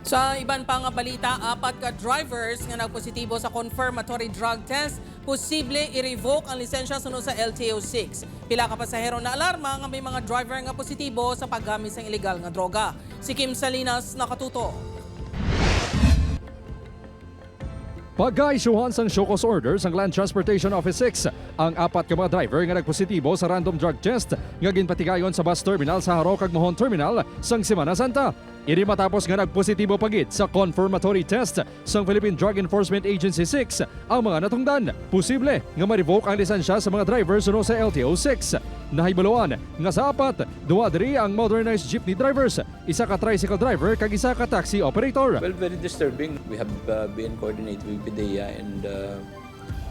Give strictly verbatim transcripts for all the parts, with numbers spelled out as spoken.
Sa iban pa nga balita, apat ka drivers nga nagpositibo sa confirmatory drug test posible i-revoke ang lisensya suno sa L T O six. Pila ka pasahero naalarma nga may mga driver nga positibo sa paggamit sang iligal nga droga. Si Kim Salinas nakatuto. Pagkaisyuhan sang show cause order sang Land Transportation Office six ang apat ka mga driver nga nagpositibo sa random drug test nga ginpatigayon sa bus terminal sa Jaro kag Mohon Terminal sang Semana Santa. Ini matapos nga nagpositibo pa gid sa confirmatory test sang Philippine Drug Enforcement Agency six ang mga natungdan. Posible nga ma-revoke ang lisensya sa mga driver suno sa L T O six. Nahibaluan nga sa apat, duha diri ang motorized jeepney drivers, isa ka tricycle driver kag isa ka taxi operator. Well, very disturbing. We have uh, been coordinating with PDEA and uh,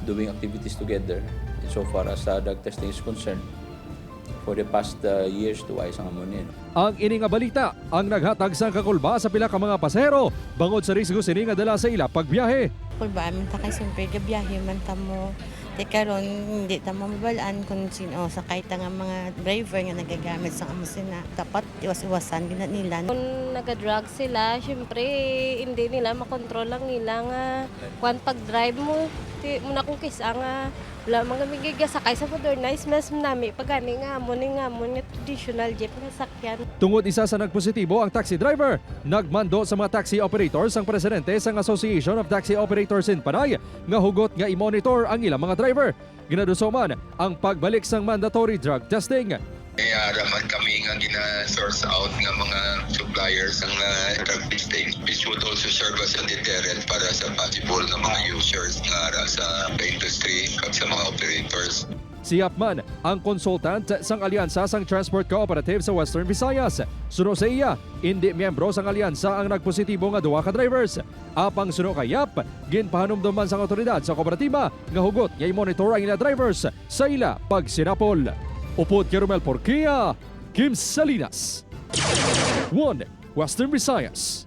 doing activities together insofar as uh, drug testing is concerned for the past uh, years to ay sang amo ni. Ang ini nga balita ang naghatag sang kakulba sa pila ka mga pasahero bangod sa risgo sini nga dala sa ila pagbiyahe. Kulbaan man ta kay siyempre gabiyahe man ta mo. Ti karon hindi ta mo mabalaan kung sino sakay ta nga mga driver nga nagagamit sang amo sina. Dapat iwas-iwasan gina nila. Kung naga-drug sila, syempre hindi nila makontrol ang ila nga kwan pag-drive mo. Ti mo na kung kisa nga wala man kami gigasakay sa modernized mas nami pagani nga amo ni nga amo nga traditional jeep nga sakyan. Tungod isa sa nagpositibo ang taxi driver, nagmando sa mga taxi operators ang presidente sang Association of Taxi Operators in Panay nga hugot nga i-monitor ang ilang mga driver. Ginaduso man ang pagbalik sang mandatory drug testing. May ara man kami nga gina-source out nga mga suppliers ang uh, drug testing, which would also serve as a deterrent para sa possible nga mga users nga ara sa industry kag sa mga operators. Si Yapman, ang consultant sang Alyansa sang Transport Cooperative sa Western Visayas. Suno sa iya, indi miyembro sang alyansa ang nagpositibo nga duha ka drivers. Apang suno kay Yap, ginpahanumdom man sang awtoridad sa kooperatiba nga hugot nga i-monitor ang ila drivers sa ila pagsinapol. Upod kay Romel Porquia, Kim Salinas, One Western Visayas.